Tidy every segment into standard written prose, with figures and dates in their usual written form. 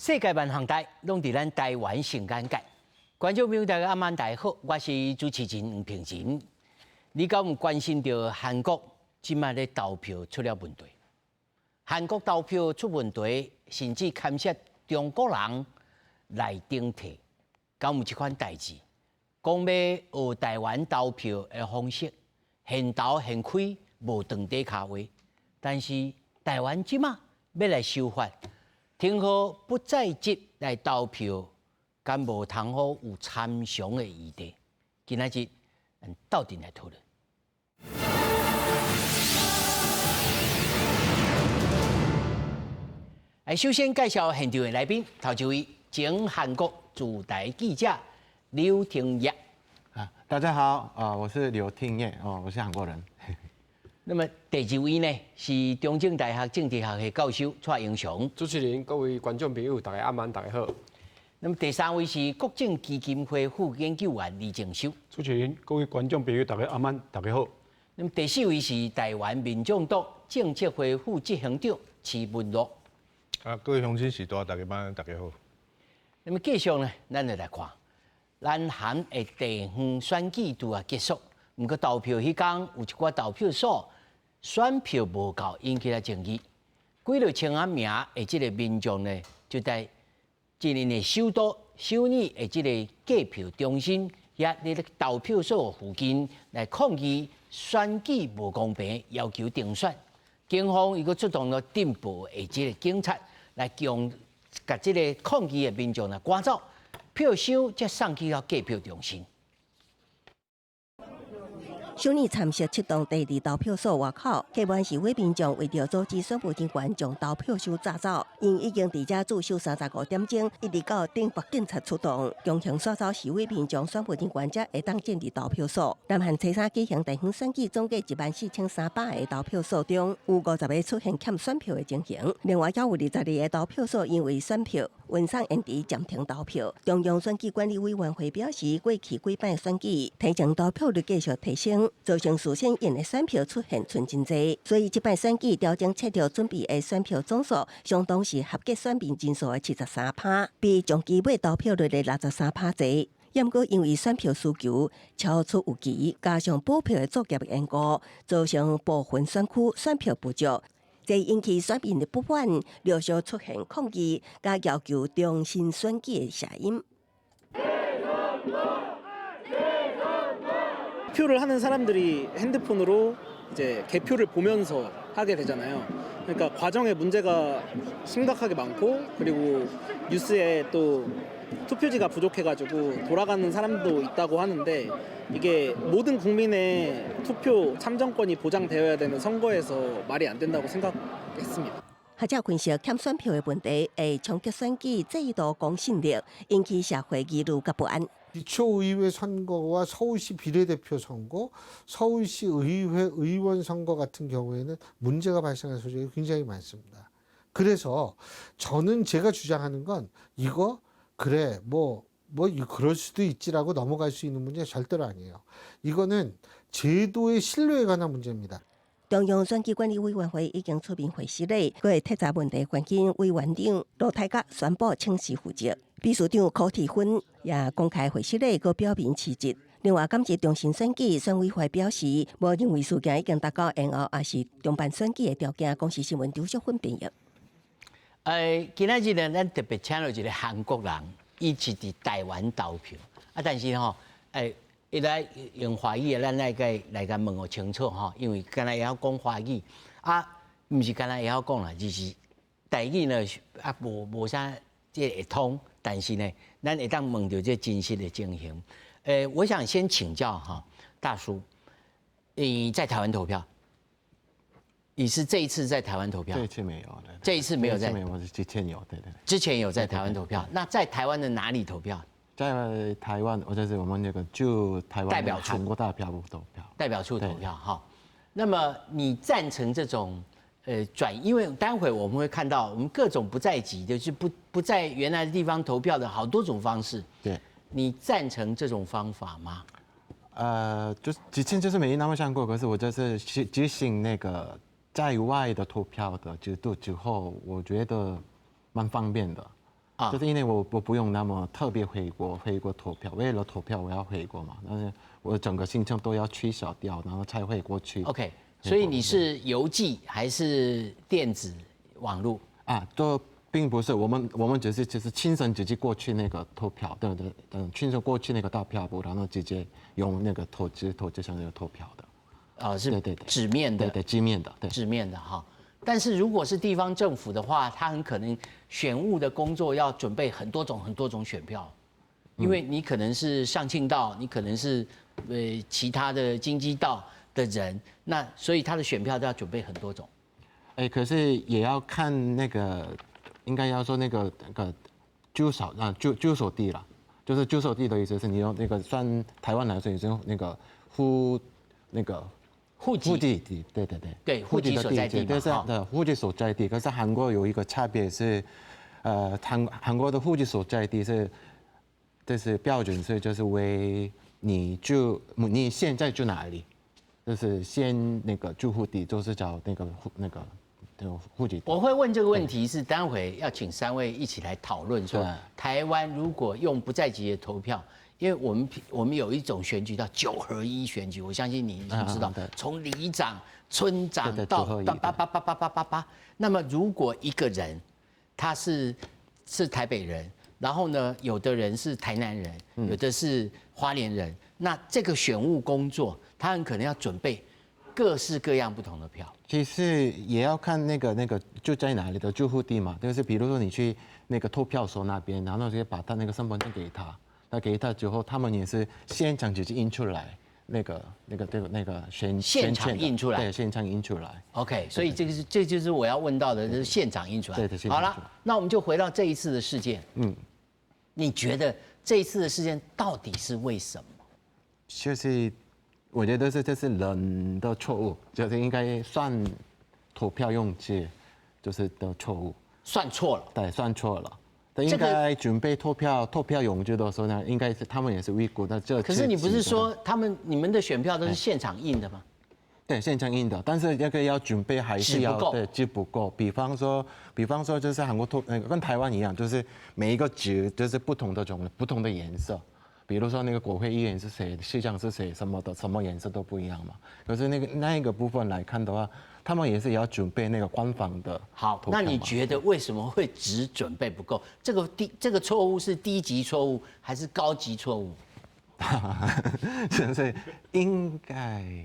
世界萬項代攏佇咱台灣上眼界。觀眾朋友大家暗晚大家好，我是主持人黃平仁。你敢有關心著韓國這擺咧投票出了問題？韓國投票出問題，甚至牽涉中國人來頂替，敢有這款代誌？講欲學台灣投票的方式，現投現開，無長短跤話。但是台灣這馬欲來修法，停予不在籍來投票，敢無通予有參詳的餘地？今仔日咱鬥陣來討論。來，首先介紹現場的來賓，頭一位前韓國駐台記者劉廷燁。啊，大家好，啊，我是劉廷燁，哦，我是韓國人。那麼第二位呢，是中正大學政治學系教授蔡英雄。主持人、各位觀眾朋友，大家暗晚，大家好。那麼第三位是國政基金會副研究員李正修。主持人、各位觀眾朋友，大家暗晚，大家好。那麼第四位是台灣民眾黨政策會副執行長徐文樂。啊，各位鄉親序大，大家晚，大家好。那麼繼續呢，咱就來看，南韓的地方選舉拄仔結束，毋過投票彼工有一寡投票所選票無夠，引起了爭議。幾落千仔名的這個民眾呢，就佇這𪜶的首都首爾的這個計票中心，遐佇咧投票所附近來抗議選舉無公平，要求重選。警方伊閣出動了鎮暴的這個警察來將共這個抗議的民眾來趕走，票箱才送去到計票中心。首爾參石七棟第二投票所外口，客滿示威民眾為著阻止選務人員將投票箱載走，𪜶已經佇遮駐守35點鐘，一直到鎮暴警察出動，強行趕走示威民眾，選務人員才會當進入投票所。南韓初三舉行地方選舉，總計14,300個投票所中，有50個出現欠選票的情形，另外還有22個投票所因為選票運送延遲暫停投票。中央選舉管理委員會表示，過去幾擺選舉提前投票率繼續提升，造成事先印的選票出現賰真濟，所以這擺選舉調整策略準備的選票總數，相當是合格選民人數的73趴，比上期尾投票率的63趴濟。毋過因為選票需求超出預期，加上補票的作業延誤，造成部分選區選票不足，這引起選民的不滿，陸續出現抗議，佮要求重新選舉的聲音。 투표를 하는 사람들이 핸드폰으로 이제 개표를 보면서 하게 되잖아요. 그러니까 과정에 문제가 심각하게 많고 그리고 뉴스에 또 투표지가 부족해가지고 돌아가는 사람도 있다고 하는데 이게 모든 국민의 투표 참정권이 보장되어야 되는 선거에서 말이 안 된다고 생각했습니다. 學者分析欠選票的問題會衝擊選舉制度公信力，引起社會疑慮佮不安。 기초의회 선거와 서울시 비례대표 선거, 서울시 의회 의원 선거 같은 경우에는 문제가 발생할 소지가 굉장히 많습니다. 그래서 저는 제가 주장하는 건 이거 그래 뭐 그럴 수도 있지라고 넘어갈 수 있는 문제 절대로 아니에요. 이거는 제도의 신뢰에 관한 문제입니다. 中央選舉管理委員會已經出面回釋禮，閣會徹查問題，關鍵委員長落台佮宣布請辭負責。秘書長柯鐵芬也公開回釋禮，閣表明辭職。另外，今次重新選舉，選委會表示，無認為事件已經達到延後抑是重辦選舉的條件。公視新聞張淑芬編譯。今仔日呢，咱特別請來一個韓國人，伊是佇台灣投票啊，但是吼，伊來用華語，咱來共來共問予清楚吼，因為敢若會曉講華語啊，毋是敢若會曉講啦，就是台語呢啊，無無啥這會通，但是呢，咱會當問著這真實的情形。我想先請教哈，大叔，你在台灣投票？你是這一次在台灣投票？這一次沒有，這一次沒有在，沒有，我是之前有，對對對。之前有在台灣投票，那在台灣的哪裡投票？在台灣，或者是我們那個就台灣代表處韓國代表處投票。代表處投票哈。那麼你贊成這種轉？因為待會我們會看到我們各種不在籍，就是不在原來的地方投票的好多種方式。對。你贊成這種方法嗎？就是之前就是沒那麼想過，可是我就是執行那個在外的投票的制度之後，我覺得蠻方便的。啊。就是因為我不用那麼特別回國投票，為了投票我要回國嘛，但是我整個行程都要取消掉，然後才會過去。 OK，所以你是郵寄還是電子網路？啊，都並不是，我們只是就是親身直接過去那個投票，對對對，親身過去那個投票簿，然後直接用那個投資上那個投票的。哦，是對對對，紙面的，對對，紙面的，對。紙面的哈。但是如果是地方政府的話，他很可能選務的工作要準備很多種很多種選票，因為你可能是上慶道，你可能是其他的京畿道的人，那所以他的選票都要準備很多種。哎，可是也要看那個，應該要說那個住所啊住所地了，就是住所地的意思是你用那個算台灣來說，你是用那個戶那個。戶籍戶籍地，對對對，對，戶籍所在地對，對，戶籍所在地。可是韓國有一個差別是，韓國的戶籍所在地是，這是標準是就是為你住你現在住哪裡，就是先那個住戶地，就是找那個戶籍。我會問這個問題是待會要請三位一起來討論，說台灣如果用不在籍的投票。因為我們有一種選舉叫九合一選舉，我相信你已經知道，從里長、村長到八八八八八八八八。那麼如果一個人他是台北人，然後呢，有的人是台南人，有的是花蓮人，那這個選務工作，他很可能要準備各式各樣不同的票。其實也要看那個住在哪裡的住戶地嘛，就是比如說你去那個投票所那邊，然後直接把他那個身份證給他。那給他之後，他們也是現場直接印出來，那個這個那個選現場印出來，對，現場印出來。 OK，所以這個是這就是我要問到的，就是現場印出來。對對。好了，那我們就回到這一次的事件。你覺得這一次的事件到底是為什麼？就是我覺得是這是人的錯誤，就是應該算投票用紙就是的錯誤，算錯了。對，算錯了。應該準備投票用紙的時候呢，應該是他們也是預估的這。可是你不是說他們你們的選票都是現場印的嗎？對，現場印的，但是那個要準備還是要對紙不夠。比方說就是韓國投跟台灣一樣，就是每一個紙就是不同的種不同的顏色。比如說那個國會議員是誰，市長是誰，什麼的，什麼顏色都不一樣嘛。可是那個部分來看的話，他們也是要準備那個官方的。好，那你覺得為什麼會紙準備不夠？這個錯誤是低級錯誤還是高級錯誤？所以應該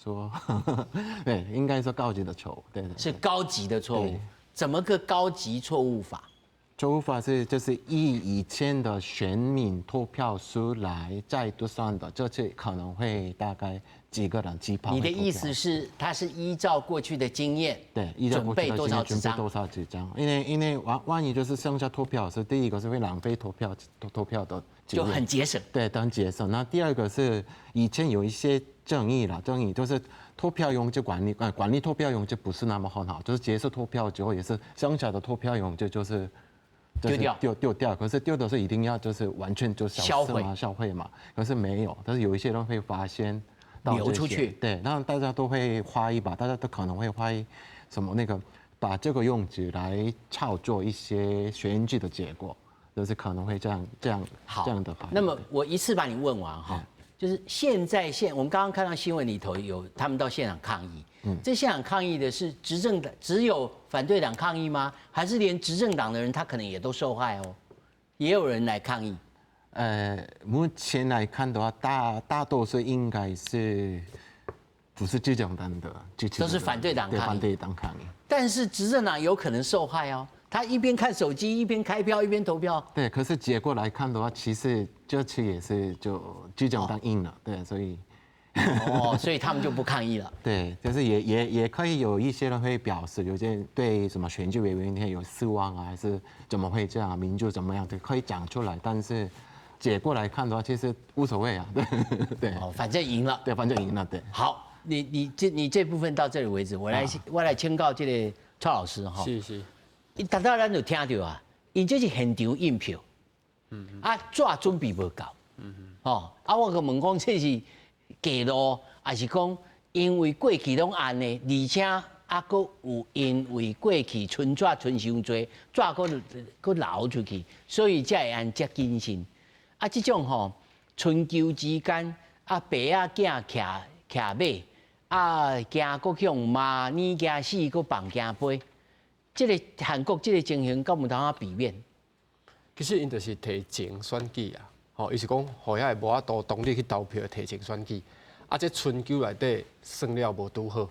說，對，應該說高級的錯誤，對對。是高級的錯誤，怎麼個高級錯誤法？錯誤法是就是以以前的選民投票數來再度算的，這次可能會大概幾個人幾票。你的意思是，他是依照過去的經驗，對，依照準備多少紙張？準備多少紙張？因為萬一就是剩下投票是第一個是會浪費投票的，就很節省。對，當節省。那第二個是以前有一些爭議了，爭議就是投票用紙管理投票用紙不是那麼很好，就是結束投票之後也是剩下的投票用紙就是。丟掉丟掉，可是丟的是一定要就是完全就銷毀嘛，銷毀嘛。可是沒有，但是有一些人會發現流出去，對，那大家都會懷疑吧，大家都可能會懷疑什麼那個把這個用紙來炒作一些選舉的結果，就是可能會這樣這樣好這樣的。那麼我一次把你問完哈，就是現在我們剛剛看到新聞裡頭有他們到現場抗議，這現場抗議的是執政的，只有反對黨抗議嗎？還是連執政黨的人他可能也都受害哦？也有人來抗議？目前來看的話，大多數應該是不是執政黨的支持，都是反對黨抗議。反對黨抗議。但是執政黨有可能受害哦，他一邊看手機一邊開票一邊投票。對，可是結果來看的話，其實這次也是就執政黨贏了，對，所以。哦，所以他們就不抗議了。對，就是也可以有一些人會表示，有些對什麼選舉委員會有失望啊，還是怎麼會這樣，民主怎麼樣，就可以講出來。但是結果來看的話，其實無所謂啊。對對。哦，反正贏了。對，反正贏了。對。好，你這部分到這裡為止，我來請教這個蔡老師哈。是是。伊頭拄咱就聽著啊，𪜶這是現場印票，啊，紙準備無夠，哦，啊，我閣問講這是假路，還是講因為過去攏按呢，而且啊，閣有因為過去賰紙賰傷濟，紙閣閣流出去，所以才會按遮謹慎。啊，這種吼春秋之間，啊，爸仔囝騎騎馬，啊，驚閣去予罵，攆驚死，閣放驚飛。這个韓國這个情形，敢有通仔避免？其實𪜶就是提前選舉啊，吼，伊是講，予遐个無法度當日去投票提前選舉，啊，這春秋內底算了無拄好，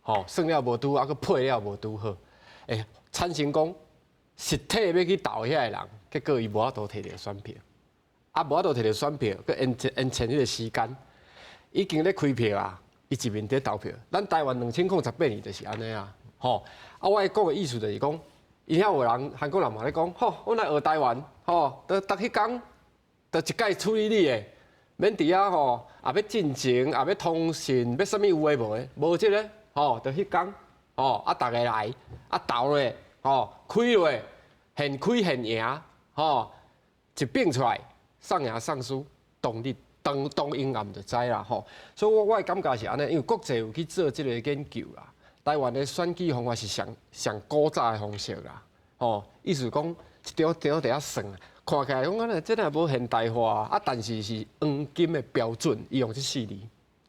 吼，算了無拄好，啊，閣配了無拄好，會產生講實體欲去投遐个人，結果伊無法度提著選票，啊，無法度提著選票，閣延延長彼个時間，已經咧開票啊，伊一面佇投票。咱台灣2018年就是按呢啊，吼，啊，我講的意思就是講，伊遐有人韓國人嘛咧講，吼，阮來學台灣，吼，就逐彼工，就一擺處理你的，免佇遐吼，也欲進前，也欲通訊，欲啥物有的無的，無這个，吼，就彼工，吼，啊，逐个來，啊投落，吼，開落，現開現贏，吼，一變出來，送贏送輸，當日當當陰暗就知啦，吼。所以我的感覺是按呢，因為國際有去做這个研究啦。台灣的選舉方法是上上古早的方式啦，吼，意思講一張張佇遐算，看起來講按呢，這若無現代化啊，但是是黃金的標準，伊用這四字，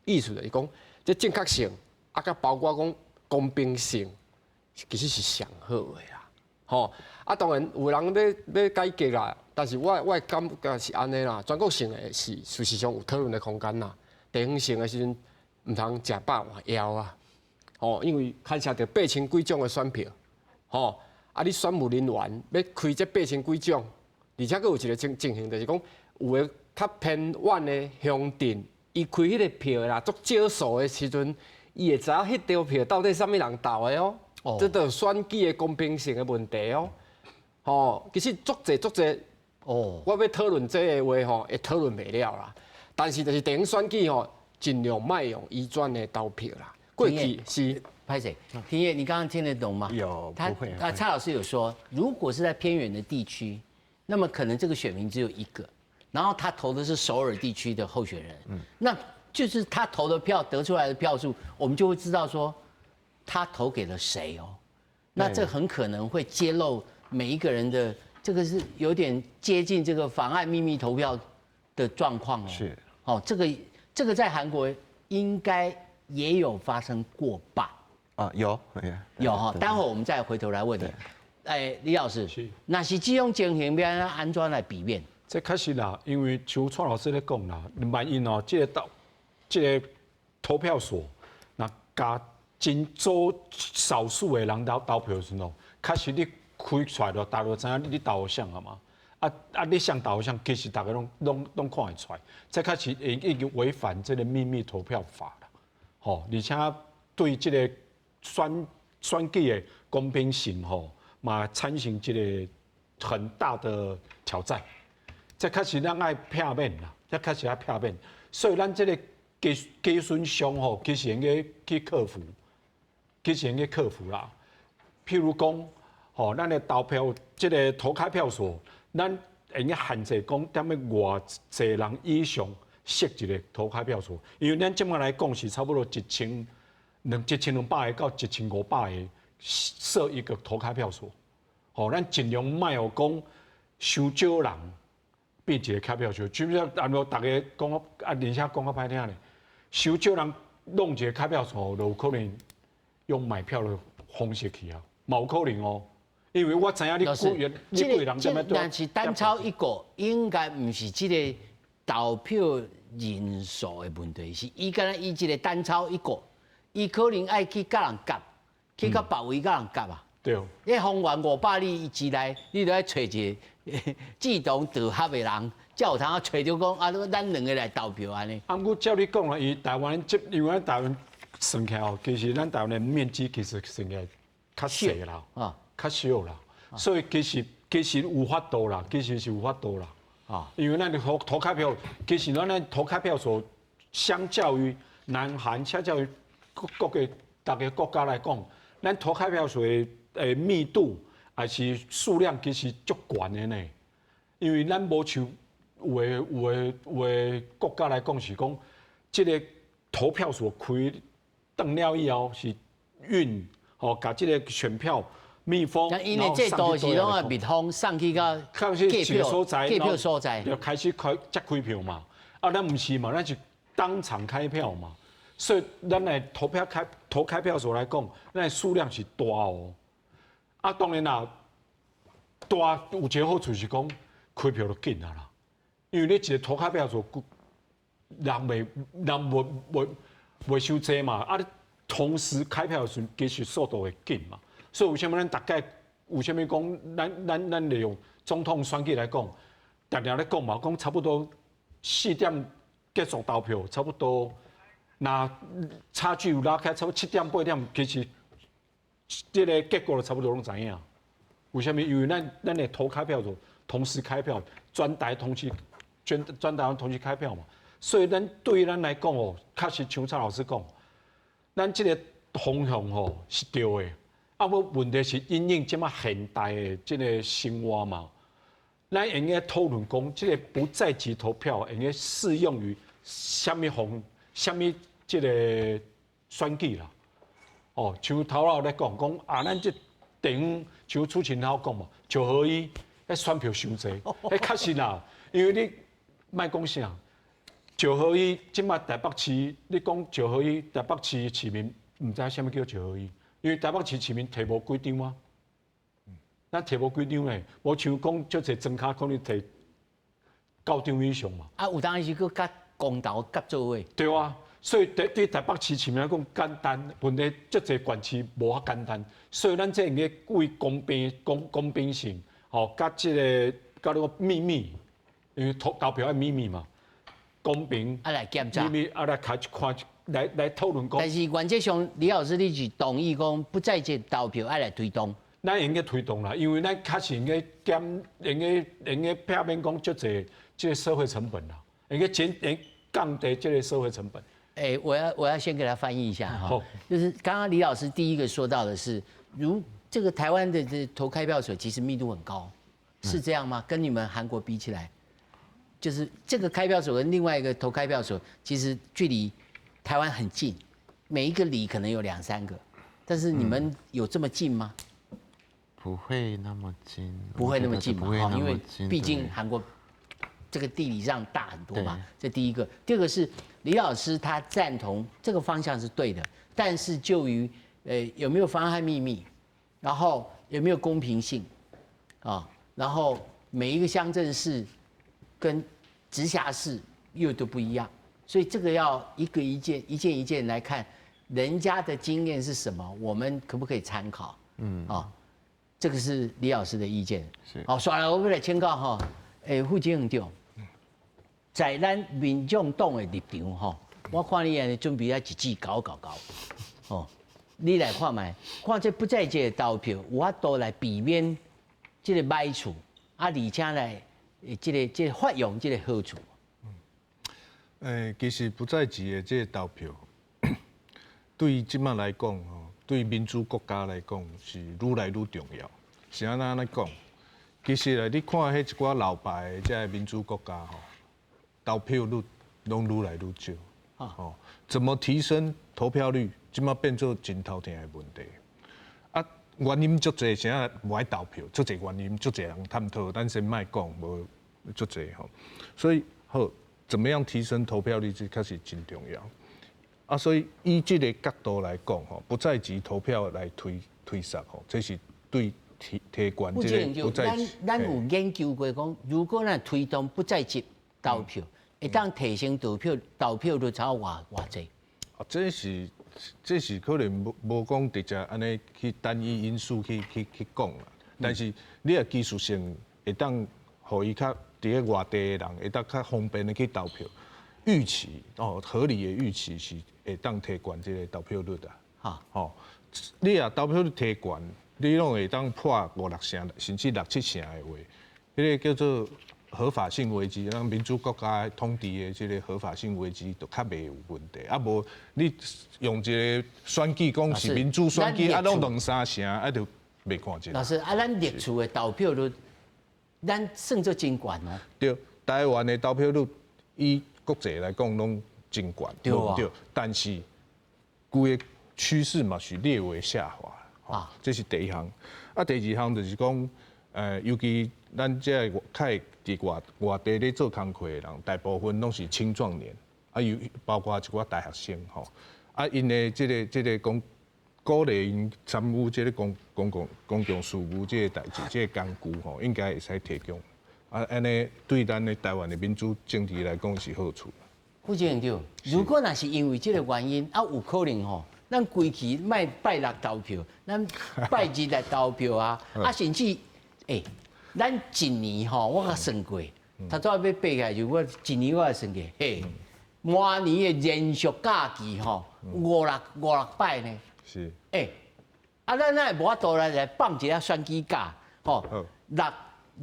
意思就是講，這正確性啊，佮包括講公平性，其實是上好的啦，吼，啊，當然有人欲改革啦，但是我的感覺是按呢啦，全國性的是事實上有討論的空間啦，地方性的時陣毋通食飽換枵啊。吼，因為牽涉著八千幾張的選票，吼，啊，你選務人員欲開這八千幾張，而且閣有一个情形，就是講有的較偏遠的鄉鎮，伊開彼个票啦，足少數的時陣，伊會知影彼張票到底啥物人投的哦，這就選舉的公平性的問題哦。吼，其實足濟足濟，哦，我欲討論這个話吼，會討論袂了啦。但是就是地方選舉吼，盡量莫用移轉的投票啦。過去是歹勢，廷燁，你剛剛聽得懂嗎？有，他不會。啊，蔡老師有說，如果是在偏遠的地區，那麼可能這個選民只有一個，然後他投的是首爾地區的候選人，那就是他投的票得出來的票數，我們就會知道說他投給了誰哦。那這很可能會揭露每一個人的，這個是有點接近這個妨礙秘密投票的狀況哦。是。哦，這個在韓國應該也有發生過吧？啊，有，有哈。待會我們再回頭來問你。哎，李老師，若是這種情形，欲按怎來避免？這確實啦，因為像蔡老師咧講啦，萬一哦，這个投這个投票所，若共真少少數的人投投票的時候，確實你開出來就大家就知影你投予誰啊嘛。啊啊！你誰投予誰，其實大家攏看會出來，這確實已經違反這个秘密投票法啦。吼，而且對這个選舉的公平性吼，嘛產生這个很大的挑戰。這確實咱愛避免啦，這確實愛避免。所以咱這个技術上吼，其實應該去克服，其實應該克服啦。譬如講，吼，咱的投票這个投開票所，咱會用限制講，踮咧偌濟人以上設一个投開票所，因為咱這擺來講是差不多1200個到1500個設一個投開票所，吼，咱盡量莫予講傷少人變一个開票所，就像按照逐家講啊，而且講較歹聽咧，傷少人弄一个開票所，就有可能用買票的方式去啊，嘛有可能哦。因為我知影你幾個你幾個人這麼但是單抄一個，應該毋是這个投票人數的問題，是伊敢若伊一个單抄一個，伊可能愛去佮人夾，去到別位佮人夾啊。對。你方圓500里之內，你著愛揣一个志同道合的人，才有通啊揣著講啊，咱兩个來投票按呢。啊，毋過照你講啦，伊台灣這，因為咱台灣算起來哦，其實咱台灣的面積其實算起來較細啦，啊，較小啦，所以其實有法度啦，其實是有法度啦。啊，因為咱的投開票，其實咱的投開票所，相較於南韓，相較於各個逐个國家來講，咱投開票所的密度還是數量，其實足懸的呢。因為咱無像有的國家來講是講，這个投票所開斷了以後是運，吼，共這个選票密封。因為這都是攏愛密封送去到計票所在，計票所在就開始開才開票嘛。啊，咱毋是嘛，咱是當場開票嘛。所以咱的投票開投開票所來講，咱的數量是大哦。啊，當然啦，大有一个好處是講開票就緊啊啦，因為你一个投開票所，人袂人袂袂袂傷濟嘛，啊，你同時開票的時陣，其實速度會緊嘛。所以為啥物咱逐擺為啥物講咱咱咱利用總統選舉來講，定定咧講嘛，講差不多4點結束投票，差不多。若差距有拉開，差不多7點8點，其實這个結果就差不多攏知影。為啥物？因為咱咱的投開票就同時開票，全台同時全全台灣同時開票嘛。所以咱對於咱來講哦，確實像蔡老師講，咱這个方向吼是對的。啊，無問題是因應這馬現代的這个生活嘛，咱會用該討論講，這个不在籍投票會用該適用於啥物方、啥物這个選舉啦。哦，像頭仔咧講講啊，咱這地方像主持人頭講嘛，九合一，彼選票傷濟，彼確實啦，因為你莫講啥，九合一這馬台北市，你講九合一台北市市民毋知啥物叫九合一，因為台北市市民提無幾張啊，咱提無幾張咧，無像講足濟莊跤可能提9張以上嘛。啊，有當時閣佮公投夾做伙。對啊。所以對對台北市市民來講簡單，問題足濟縣市無遐簡單，所以咱這應該為公平公公平性，吼，佮這个佮那个秘密，因為投投票愛秘密嘛，公平啊來檢查，秘密啊來開看來來討論講。但是原則上，李老師你是同意講不在籍投票愛來推動？咱應該推動啦，因為咱確實應該減，應該應該避免講足濟這个社會成本啦，應該減應降低這个社會成本。欸，我要先給他翻譯一下哈，就是剛剛李老師第一個說到的是，如這個台灣的這投開票所其實密度很高，是這樣嗎？跟你們韓國比起來，就是這個開票所跟另外一個投開票所其實距離台灣很近，每一個里可能有兩三個，但是你們有這麼近嗎？不會那麼近，不會那麼近嘛，因為畢竟韓國這個地理上大很多嘛。這第一個，第二個是李老師他贊同這個方向是對的，但是就於有沒有妨害秘密，然後有沒有公平性，啊，然後每一個鄉鎮市跟直轄市又都不一樣，所以這個要一個一件一件一件來看，人家的經驗是什麼，我們可不可以參考？嗯，啊，這個是李老師的意見。是。好，煞來我欲來請教吼，欸，副院長，在咱民眾黨的立場吼，我看你按呢準備啊一支厚厚厚，吼，你來看覓，看這不在籍投票有法度來避免這个歹處，啊，而且來這个發揚這个好處。欸，其實不在籍的這个投票，對於這馬來講吼，對民主國家來講是愈來愈重要。是按怎按呢講？其實咧，你看彼一寡老牌的這个民主國家吼，投票率攏愈來愈少。哦，怎麼提升投票率？這馬變做真頭疼的問題。啊，原因足濟，啥無愛投票，足濟原因，足濟人探討，咱先莫講，無足濟吼。所以好，怎麼樣提升投票率，這確實真重要。啊，所以以這个角度來講吼，不在籍投票來推推捒吼，這是對提提懸這个不在籍。咱咱有研究過講，如果咱推動不在籍投票，會當提升投票率超偌偌濟？啊，這是可能無無講直接按呢去單一因素去講啦。但是你若技術性會當予伊較佇咧外地的人會當較方便的去投票，預期哦，合理的預期是會當提懸這个投票率啊。吼，你若投票率提懸，你攏會當破五六成，甚至六七成的話，彼个叫做合法性危機，咱民主國家統治的這个合法性危機就較袂有問題。啊，無你用一個選舉講是民主選舉，啊，攏兩三成，啊，就袂看見。老師，啊，咱歷次的投票率，咱算做真懸哦。對，台灣的投票率以國際來講攏真懸，對啊。對，但是規个趨勢嘛是略微下滑啊，這是第一項。啊，第二項就是講，尤其咱這個較會佇外外地咧做工課的人，大部分攏是青壯年，啊，有包括一寡大學生吼，啊，𪜶的這個講鼓勵𪜶參與這個公共事務這個代誌，這個工具吼，應該會使提供。啊，按呢對咱的台灣的民主政治來講是好處。副執行長，如果若是因為這個原因，啊，有可能吼，咱規期莫拜六投票，咱拜日來投票啊，啊，甚至，欸，咱一年吼，我較算過，頭拄仔欲爬起來就我一年我會算過，嘿，滿年的連續假期吼，五六擺呢。欸，啊，咱哪會無法度來放一下選舉假，吼，六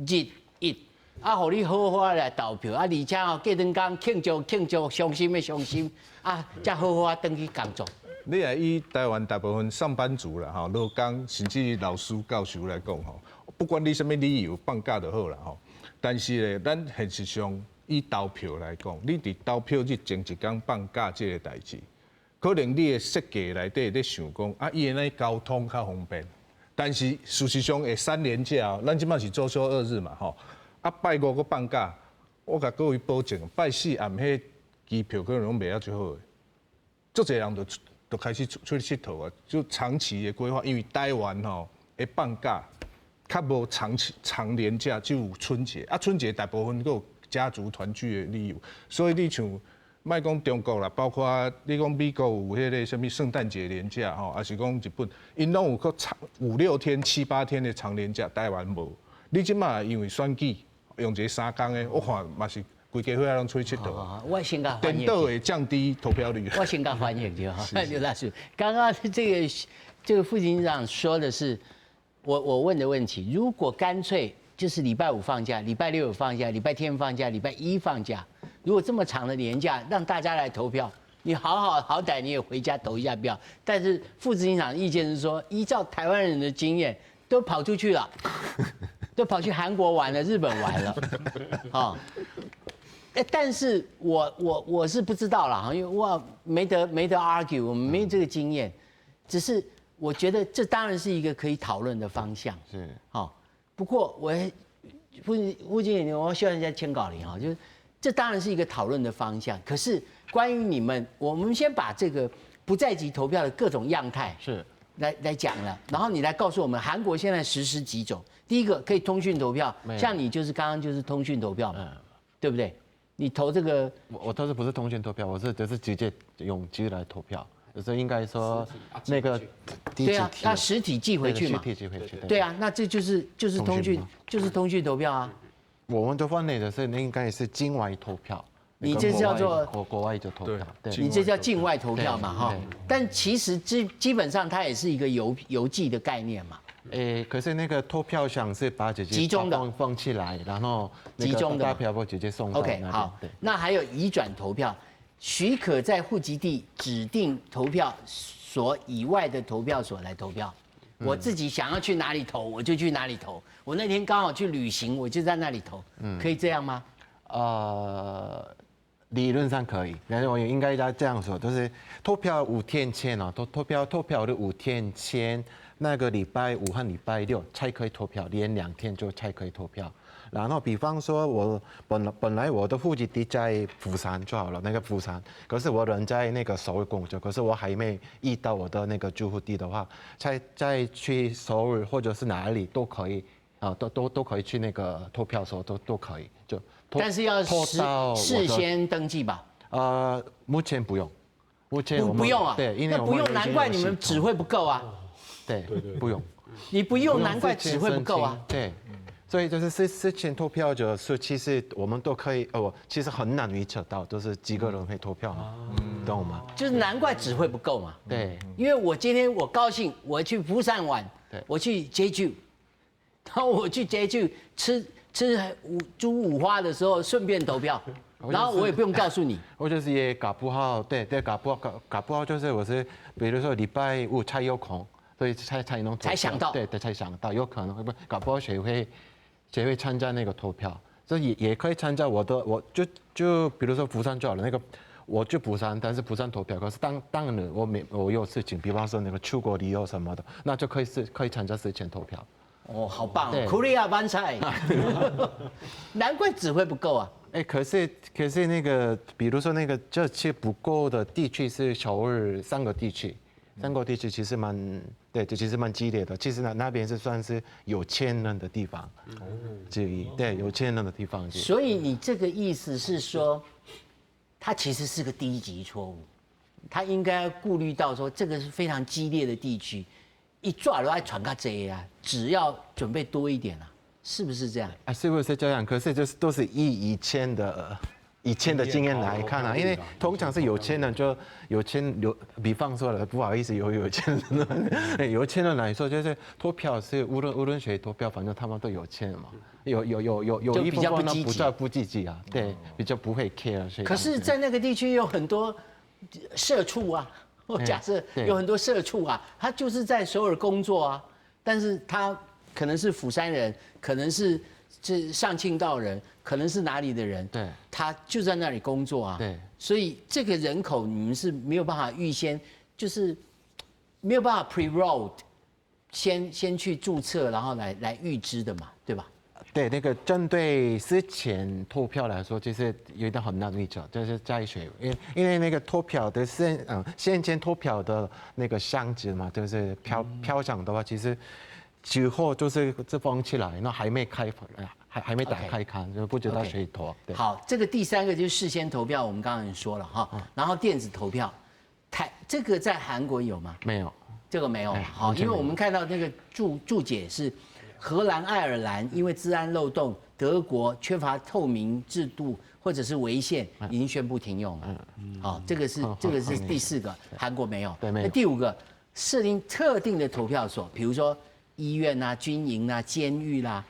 日一。啊，予你好好來投票，啊，而且吼過兩工慶祝慶祝，傷心的傷心，啊，才好好啊轉去工作。你若以台灣大部分上班族啦，吼，勞工甚至老師教授來講吼，不管你啥物理由放假就好啦吼。但是咧，咱現實上以投票來講，你佇投票日前一工放假這個代誌，可能你的設計內底咧想講，啊，伊會交通較方便。但是事實上會三連假，咱這擺是週休二日嘛，吼。啊，拜五閣放假，我共各位保證，拜四暗彼機票可能攏賣啊足好的，足濟人就開始出去𨑨迌啊，就長期的規劃，因為台灣吼會放假，較無長期長連假，只有春節啊，春節大部分閣有家族團聚的理由，所以你像莫講中國啦，包括你講美國有彼個啥物聖誕節連假吼，抑是講日本，𪜶攏有閣長五六天、七八天的長連假，台灣無。你這擺因為選舉用一個三工的，我看嘛是規家伙仔攏出去𨑨迌。我先共顛倒會降低投票率。我先共翻譯就好，劉大叔，剛剛這個副警長說的是我問的問題，如果乾脆就是禮拜五放假，禮拜六放假，禮拜天放假，禮拜一放假，如果這麼長的連假讓大家來投票，你好好好歹你也回家投一下票。但是副執行長的意見是說，依照台灣人的經驗，都跑出去了，都跑去韓國玩了，日本玩了，啊。但是我是不知道了，因為我沒得 argue，我們沒這個經驗，只是我覺得這當然是一個可以討論的方向。好，不過我副經理，我希望人家簽稿你哈，就是這當然是一個討論的方向。可是關於你們，我們先把這個不在籍投票的各種樣態來講了，然後你來告訴我們，韓國現在實施幾種？第一個可以通訊投票，像你就是剛剛就是通訊投票嘛，對不對？你投這個，我投的不是通訊投票，我是就是直接用機來投票，就是應該說那個對啊，那實體寄回去嘛，實體寄回去，對啊，那這就是通訊，就是通訊投票啊。我們的分類的是應該是境外投票，你這叫做國外就投票，對，你這叫境外投票嘛，哈。但其實基本上它也是一個郵寄的概念嘛。欸，可是那個投票箱是把直接集中的放起來，然後集中的大票不直接送到。 OK，好。那還有移轉投票，許可在戶籍地指定投票所以外的投票所來投票。我自己想要去哪裡投，我就去哪裡投。我那天剛好去旅行，我就在那裡投。可以這樣嗎？理論上可以，但是我也應該要這樣說，就是投票五天前啊，投票的五天前，那個禮拜五和禮拜六才可以投票，連2天就才可以投票。然後，比方說我本來我的戶籍地在釜山就好了，那個釜山，可是我人在那個首爾工作，可是我還沒移到我的那個住戶地的話，再去首爾或者是哪裡都可以啊，都可以去那個投票所都可以，就但是要事先登記吧？目前不用，目前不用啊，對，因為那不用，難怪你們紙會不夠啊。對對對，不用，你不用，難怪紙會不夠啊。對。所以就是事前投票就是其實我們都可以哦，其實很難預測到，就是幾個人會投票嘛，懂嗎？就是難怪紙會不夠嘛。因為我今天我高興，我去釜山玩，我去濟州，然後我去濟州吃吃豬五花的時候，順便投票，然後我也不用告訴你。我就是也搞不好，對對，搞不好搞不好就是我是，比如說禮拜五才有空，所以才能才想到，對對，才想到有可能會不搞不好誰會參加那個投票？所以也可以參加我的，我就比如說釜山就好了。那個我去釜山，但是釜山投票，可是當然我沒我有事情，比方說那個出國旅遊什麼的，那就可以參加事前投票。哦，好棒哦，코리아 만세，難怪紙會不夠啊。哎，可是那個，比如說那個這次不夠的地區是首爾三個地區，三個地區其實蠻對，這其實蠻激烈的。其實那邊是算是有錢人的地方之一，對，有錢人的地方。所以你這個意思是說，它其實是個低級錯誤，他應該顧慮到說這個是非常激烈的地區，伊紙就愛傳較濟啊，紙要準備多一點啊，是不是這樣？啊，是不是這樣？可是就是都是以以前的經驗來看啊，因為通常是有錢人就有錢有，比方說了，不好意思，有錢人來說，就是投票是無論誰投票，反正他們都有錢嘛。有有有有有一部分呢比較不積極啊，對，比較不會 care。可是，在那個地區有很多社畜啊，我假設有很多社畜啊，他就是在首爾工作啊，但是他可能是釜山人，可能是這上慶道人，可能是哪裡的人，他就在那裡工作啊，所以這個人口你們是沒有辦法預先，就是沒有辦法 pre-roll，先去註冊，然後來預知的嘛，對吧？對，那個針對事前投票來說，其實有點很難預測，就是在選，因為那個投票的先前投票的那個箱子嘛，就是票箱的話，其實之後就是這封起來，那還沒開，還沒打開看，就不知道誰投。對。好，這個第三個就是事先投票，我們剛剛已經說了哈，然後電子投票，台這個在韓國有嗎？沒有，這個沒有。好，因為我們看到那個注解是。荷蘭、愛爾蘭因為資安漏洞，德國缺乏透明制度或者是違憲，已經宣布停用了。好，這個是第四個，韓國沒有。對，沒有。那第五個，設定特定的投票所，比如說醫院啊、軍營啊、監獄啦，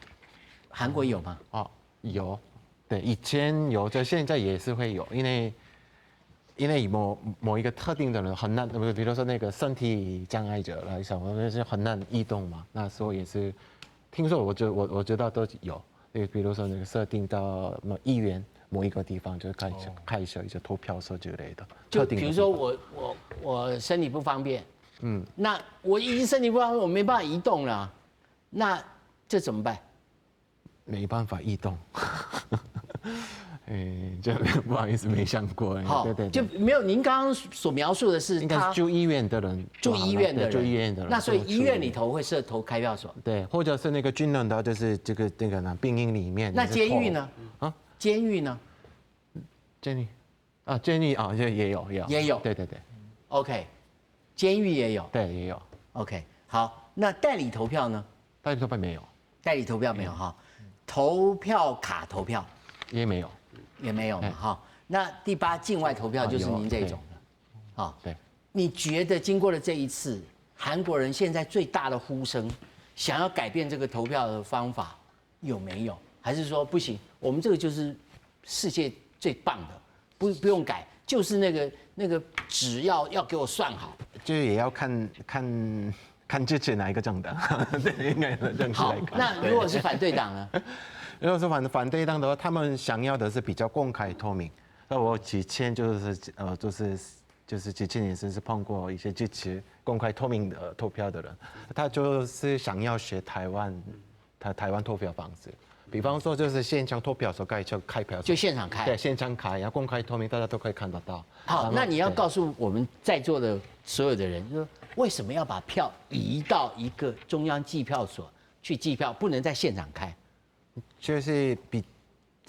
韓國有嗎？哦，有，對，以前有，就現在也是會有，因為某一個特定的人很難，比如說那個身體障礙者來講，那是很難移動嘛，那時候也是。聽說我就我知道都有，比如說那個設定到某醫院某一個地方，就開設一些投票所之類的。就比如說我身體不方便，那我已經身體不方便，我沒辦法移動了，那這怎麼辦？沒辦法移動。哎，這不好意思，沒想過。好，對對，就沒有。您剛剛所描述的是，應該是住醫院的人，住醫院的人，住醫院的人。那所以醫院裡頭會設投開票所。對，或者是那個軍人的，就是這個那個呢，兵營裡面。那監獄呢？啊，監獄呢？監獄啊，監獄啊，這也有，有。也有。對對對。 OK，監獄也有。對，也有。 OK，好，那代理投票呢？代理投票沒有。代理投票沒有哈，投票卡投票也沒有。也沒有嘛哈，那第八境外投票就是您這種的，好，對，你覺得經過了這一次，韓國人現在最大的呼聲，想要改變這個投票的方法有沒有？還是說不行？我們這個就是世界最棒的，不用改，就是那個紙要給我算好。這也要看看看支持哪一個政黨，對，應該是政治來看。那如果是反對黨呢？如果是反對黨的話，他們想要的是比較公開透明。那我之前就是之前也是碰過一些支持公開透明的投票的人，他就是想要學台灣，他台灣投票方式。比方說就是現場投票時候開就開票，就現場開，對，現場開，然後公開透明，大家都可以看得到。好，那你要告訴我們在座的所有的人，說為什麼要把票移到一個中央計票所去計票，不能在現場開？就是比，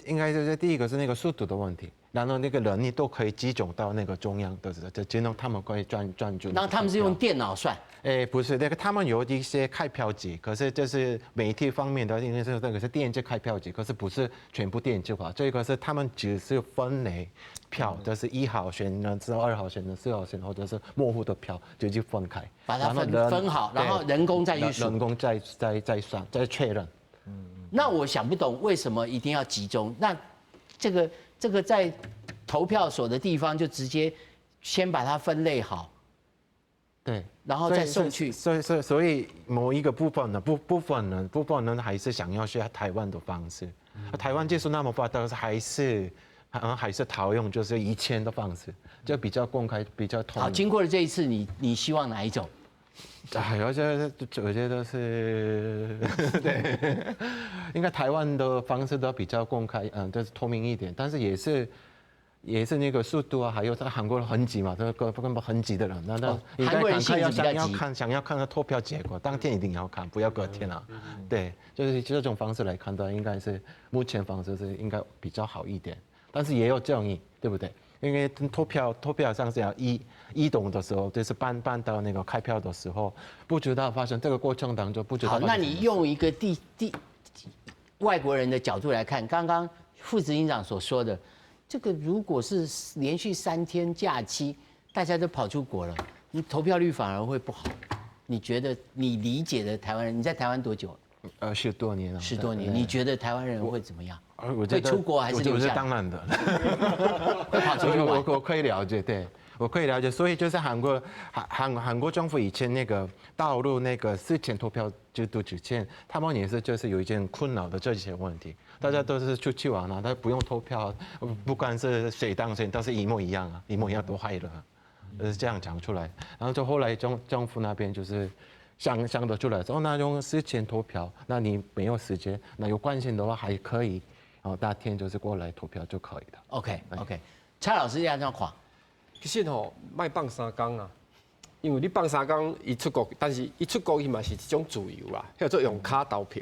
應該就是第一個是那個速度的問題，然後那個人力都可以集中到那個中央的，就只能他們可以專注。然後他們是用電腦算？哎，不是，那個他們有一些開票機，可是就是媒體方面的，因為是那個是電子開票機，可是不是全部電子化，這個是他們只是分類票，就是1號選呢，之後2號選的，4號選或者是模糊的票，就去分開，把它分好，然後人工再去數，人工再算，再確認。那我想不懂為什麼一定要集中？那這個在投票所的地方就直接先把它分類好，對，然後再送去。所以某一個部分呢，部分呢還是想要學台灣的方式。台灣技術那麼發達，還是還是套用就是以前的方式，就比較公開，比較透好，明。經過了這一次，你希望哪一種？哎，我覺得是，對，應該台灣的方式都比較公開，就是透明一點，但是也是那個速度啊，還有在韓國很急嘛，這個根本很急的人，那應該韓國人趕快要性子比較急想要看想要看到投票結果，當天一定要看，不要隔天啊。對，就是這種方式來看的，應該是目前方式是應該比較好一點，但是也有爭議，對不對？因為投票上是要移動的時候，就是搬到那個開票的時候，不知道發生這個過程當中不知道。好，那你用一個地外國人的角度來看，剛剛副執行長所說的，這個如果是連續3天假期，大家都跑出國了，你投票率反而會不好。你覺得你理解的台灣人，你在台灣多久？ 10多年了。 10多年，你覺得台灣人會怎麼樣？我覺得會出國還是留下？我是當然的，會跑出去玩。我可以了解，對，我可以了解。所以就是韓國政府以前那個導入那個事前投票制度之前，他們也是就是有一件困擾的這些問題。大家都是出去玩啊，他不用投票，不管是誰當選，都是一模一樣啊，一模一樣都壞了，是這樣講出來。然後就後來政府那邊就是想得出來說，那用事前投票，那你沒有時間，那有關心的話還可以。然後當天就是過來投票就可以了。 OK，蔡老師按怎看？其實吼，莫放三工啊，因為你放三工，伊出國，但是伊出國伊嘛是一種自由啦，彼叫做用跤投票，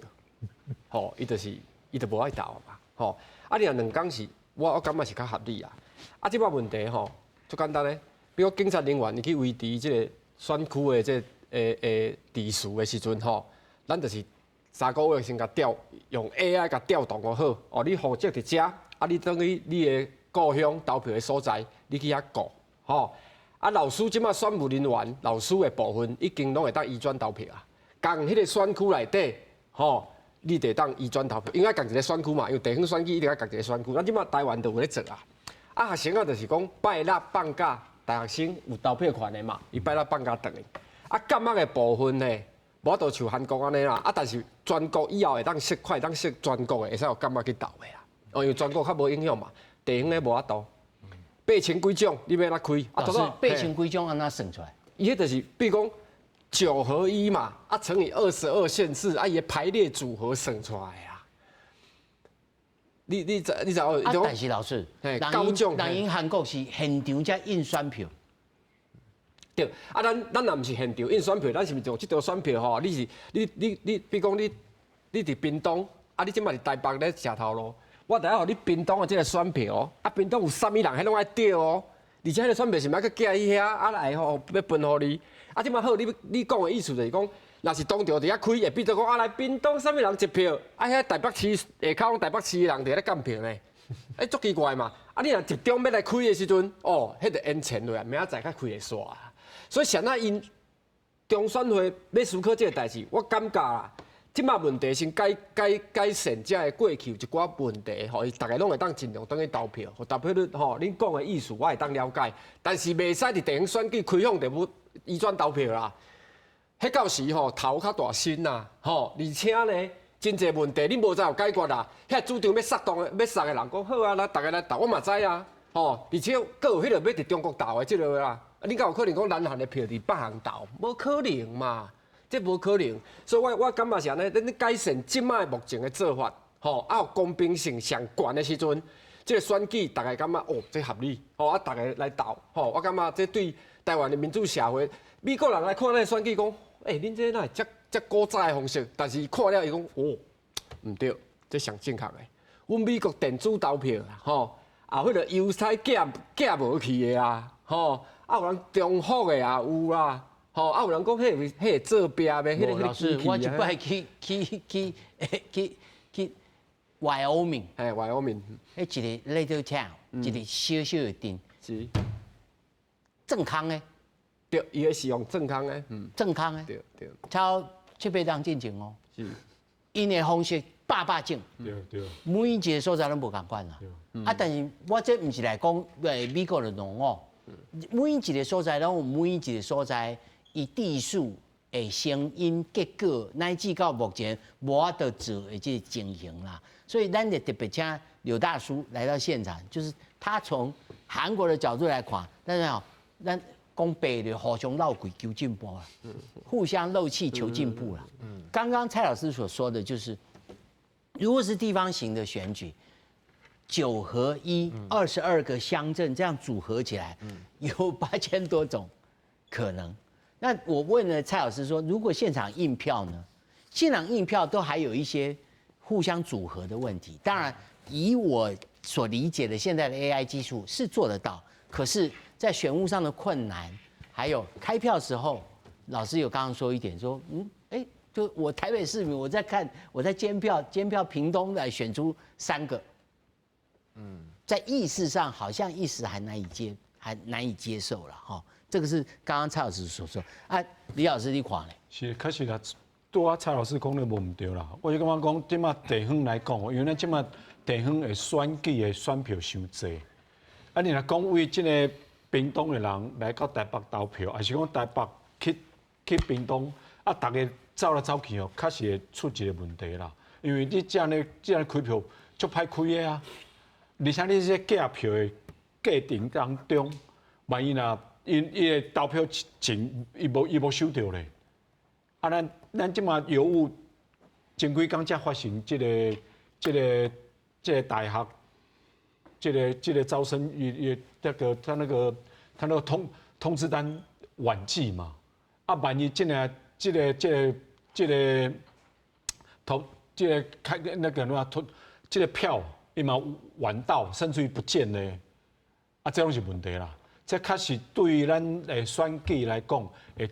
吼，伊就是伊就無愛投嘛，吼。啊，你若2工是，我感覺是較合理啊。啊，這擺問題吼，足簡單咧，比如警察人員伊去維持這個選區的這個秩序的時陣吼，咱就是3個月先共調，用 AI 共調動好，哦，你戶籍佇遮，啊，你轉去你的故鄉投票的所在，你去遐顧，吼。啊，老師這擺選務人員，老師的部分已經攏會當移轉投票啊。仝彼個選區內底，吼，你就會當移轉投票，應該仝一個選區嘛，因為地方選舉一定愛仝一個選區。咱這擺台灣就有咧做啊。啊，學生啊，就是講拜六放假，大學生有投票權的嘛，伊拜六放假轉去。啊，感覺的部分呢，無法度像韓國按呢啦。啊，但是全國以後會當設快，當設全國的，會使予感覺去投的啦。哦，因為全國較無影響嘛，地方的無法度。8000幾種，你欲按怎開？啊，8000幾種按怎算出來？伊彼就是，比如講9合1嘛，啊乘以22縣市，啊伊的排列組合算出來啊。你知哦？啊，但是老師，九種，人𪜶韓國是現場才印選票。對，啊，咱若毋是現場印選票，咱是毋是用這張選票吼？你是你你你，比如講你佇屏東，啊，你這擺佇台北咧食頭路。我著愛予你屏東的這個選票，啊，屏東有啥物人，彼攏愛對哦。而且彼個選票是毋愛閣寄去遐，啊來吼欲分予你。啊，這擺好，你講的意思就是講，若是當場佇遐開，會變做講啊來屏東啥物人一票，啊遐台北市下跤攏台北市的人佇遐監票呢，欸，足奇怪嘛。啊，你若集中欲來開的時陣，哦，彼就延前落來，明仔載才開會煞。所以啥那𪜶中選會欲思考這個代誌，我感覺啦。這擺問題先改善，這个過去有一寡問題，吼，伊逐家攏會當盡量轉去投票，予投票率吼，恁講的意思我會當了解，但是袂使佇地方選舉開放就欲移轉投票啦。彼到時吼頭較大身啦，吼，而且呢，真濟問題恁無知有解決啦。遐主張欲殺動欲殺的人講好啊，來逐家來投，我嘛知啊，吼，而且閣有彼個欲佇中國投的這个啦，啊，你敢有可能講南韓的票佇北韓投？無可能嘛。這無可能，所以我感覺是按呢，恁改善這擺目前的做法，吼，啊有公平性上懸的時陣，這个選舉逐家感覺哦，這合理，吼啊，逐家來投，吼，我感覺這對台灣的民主社會，美國人來看咱的選舉講，欸，恁這哪會遮遮古早的方式？但是看了伊講，哦，毋對，這上正確的。阮美國電子投票啦，吼，啊，彼个郵差寄無去的啊，吼，啊有人重複的也有啦。吼，啊有人講，彼個做壁的，彼个老師，我一擺去 Wyoming，嘿，Wyoming，彼一个 little town，一个小小的鎮，是鑽空的，對，伊个是用鑽空的，鑽空的，對對，超七八冬進前哦，是，𪜶的方式百百種，每一个所在攏無仝款啦，啊，但是我這毋是來講美國的農哦，每一个所在攏有每一个所在。伊地數的聲音結果，乃至到目前無法度做的這个情形啦，所以咱就特別請劉大叔來到現場，就是他從韓國的角度來看，但是哦，咱講白的互相漏氣求進步啊，互相漏氣求進步了。剛剛蔡老師所說的就是，如果是地方型的選舉，9合1，22個鄉鎮這樣組合起來，有8000多種可能。那我問了蔡老師說，如果現場印票呢？現場印票都還有一些互相組合的問題。當然，以我所理解的現在的 AI 技術是做得到，可是，在選務上的困難，還有開票時候，老師有剛剛說一點，說，哎，就我台北市民，我在看，我在監票，監票屏東來選出三個，在意識上好像一時還難以接受了哈。這個是剛剛蔡老師所說。啊，李老師你看咧？是，確實啦，拄仔蔡老師講的無毋對啦。我就感覺講，這馬地方來講，因為咱這馬地方的選舉的選票傷濟，啊，你若講為這个屏東的人來到台北投票，抑是講台北去屏東，啊，逐家走來走去哦，確實會出一个問題啦。因為你這按呢這按呢開票足歹開的啊，而且你這寄票的過程當中，萬一若𪜶伊的投票證伊無收著咧，啊，咱這馬郵務前幾工才發生這個大學，這個招生伊伊那個他那個通知單晚寄嘛，啊，萬一這個投這個開那個什麼投這個票伊嘛晚到，甚至於不見咧，啊，這攏是問題啦。這確實對於咱的選舉來講，會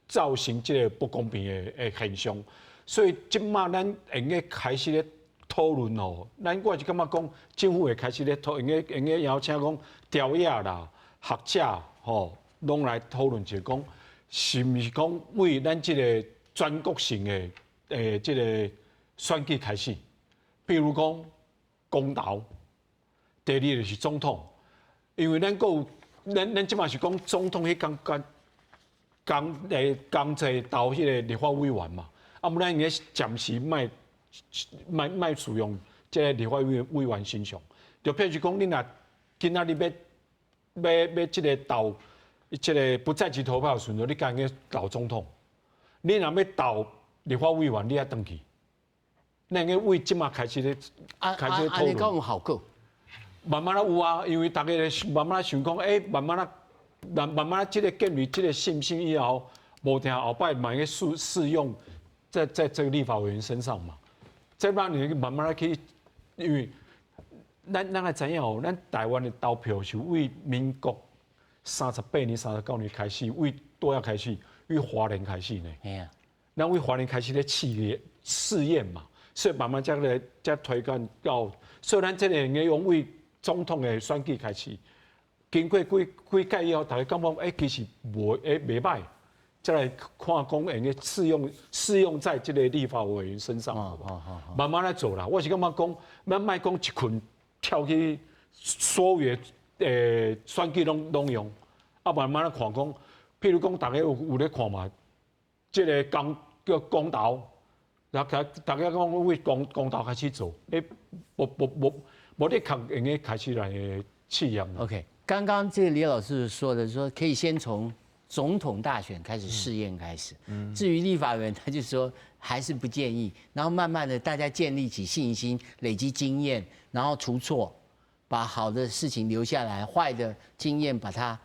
造成這个不公平的現象。所以這馬咱會用開始咧討論哦，咱我是感覺講政府會開始咧討，會用邀請講朝野啦、學者吼，攏來討論一下講，是毋是講為咱這个全國性的這个選舉開始，比如講公投，第二就是總統。因為咱閣有，咱這馬是講總統彼工剛剛共齊投彼个立法委員嘛，啊，毋咱應該暫時莫使用這个立法委員身上，就譬如講，你若今仔日欲這个投這个不在籍投票的時陣，你敢去投總統？你若欲投立法委員，你愛轉去。咱應該為這馬開始咧，開始討論。敢有效果？慢慢仔有啊，因為逐家慢慢仔想講，欸，慢慢仔，慢慢仔，這个建立這个信心以後，無定後擺嘛會適用在這个立法委員身上嘛。這擺你慢慢仔去，因為咱愛知影哦，咱台灣的投票是為民國38年、39年開始，為倒仔開始，為花蓮開始呢。嘿啊。咱為花蓮開始咧試驗嘛，所以慢慢才來才推廣到，所以咱這个應該用為總統的選舉開始，經過幾幾屆以後，大家感覺欸，其實無欸袂䆀，才來看講會用適用在這个立法委員身上，慢慢來做啦。我是感覺講，咱莫講一棍跳去所有的選舉攏用，啊慢慢來看講，譬如講大家有咧看嘛，這个公叫公投，然後大家講為公投開始做，欸，無無。無的確應該開始來試驗。 OK，剛剛這個李老師說的，說可以先從總統大選開始試驗開始。至於立法委員，他就說還是不建議。然後慢慢的，大家建立起信心，累積經驗，然後除錯，把好的事情留下來，壞的經驗把它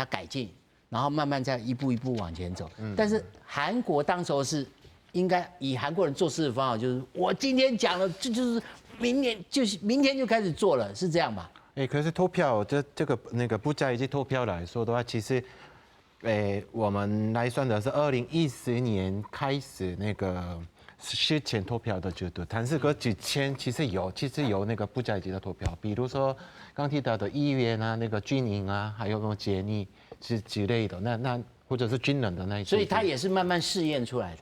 改進，然後慢慢再一步一步往前走。但是韓國當時候是應該以韓國人做事的方法，就是我今天講了，這就是。明年就是明天就開始做了，是這樣吧？哎，可是投票這個那個不在籍投票來說的話，其實，哎，我們來算的是2014年開始那個事前投票的制度，但是個之前其實有那個不在籍的投票，比如說剛提到的議員啊，那個軍營啊，還有那種監獄之類的，那或者是軍人的那一些，所以他也是慢慢試驗出來的。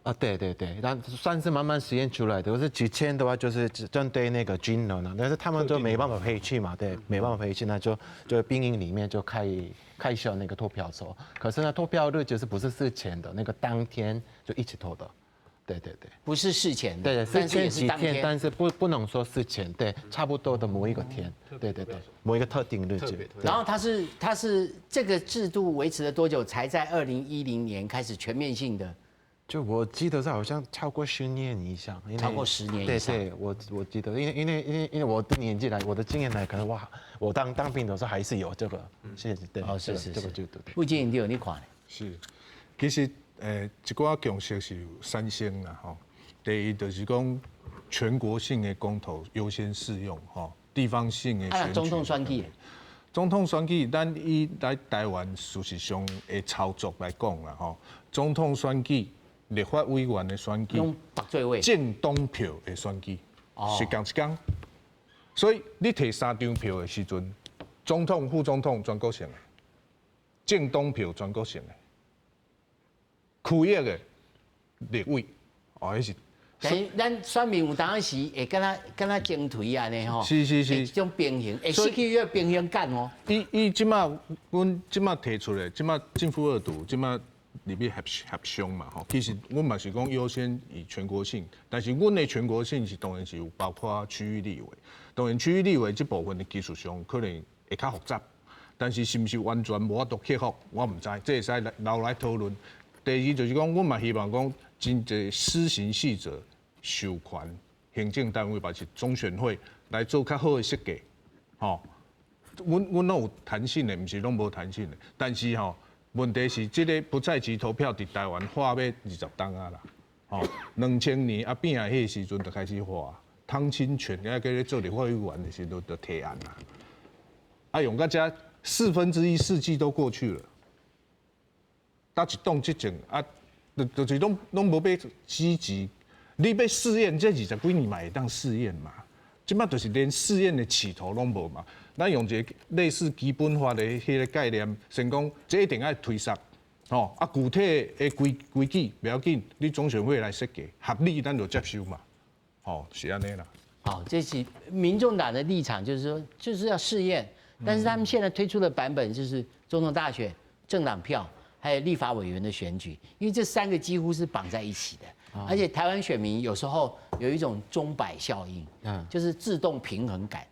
啊，對對對，那算是慢慢實驗出來的。可是之前的話就是針對那個軍人啊，但是他們就沒辦法回去嘛，對，沒辦法回去，那就兵營裡面就開設那個投票所。可是呢，投票日就是不是事前的，那個當天就一起投的。对对对，不是事前，对对，事前几天，但是不能说事前，对，差不多的某一个天，对对对，某一个特定日子。然后它是这个制度维持了多久才在2010年开始全面性的？就我记得是好像超过十年以上，超过十年以上。对对，我记得，因为我的年纪来，我的经验来，可能哇，我当兵的时候还是有这个，谢谢，对，哦，是是这个制度。傅静，你有你看？是，其实。一寡共识是有产生啦吼。第一就是讲全国性的公投优先适用吼，地方性的选举。总统选举。总统选举，咱以来台湾事实上的操作来讲啦吼，总统选举、立法委员的选举、政党票的选举是仝一工。所以你提三张票的时阵，总统、副总统全国性的，政党票全国性的。区域的立委，哦，彼是。等于咱选民有当时會敢若爭槌按呢吼，這種平衡會失去彼个平衡感哦。伊這馬阮這馬提出來，這馬政府二讀，這馬入去協商嘛吼。其實阮嘛是講優先以全國性，但是阮的全國性是當然是有包括區域立委，當然區域立委這部分的技術上可能會較複雜，但是是毋是完全無法度克服，我毋知，這會使來留來討論。第二就是講，阮嘛希望講，真濟施行細則授權行政單位，或是中選會來做較好的設計，吼。阮攏有彈性的，毋是攏無彈性的。但是吼，問題是這个不在籍投票佇台灣化欲20冬啊啦，吼，2000年阿扁彼个時陣就開始化，湯清泉抑閣咧做立法委員的時陣就提案啦。啊，用到這1/4世紀都過去了。搭一黨執政啊，就是攏無欲積極。你欲試驗，這20幾年嘛會當試驗嘛？這擺就是連試驗的起頭攏無嘛。咱用一個類似基本法的彼个概念，先講這一定愛推捒，吼啊，具體的規矩袂要緊，你中選會來設計，合理咱就接受嘛，吼，是按呢啦。好，這是民眾黨的立場，就是說就是要試驗，但是他們現在推出的版本就是總統大選、政黨票，還有立法委員的選舉，因為這三個幾乎是綁在一起的，而且台灣選民有時候有一種鐘擺效應，就是自動平衡感，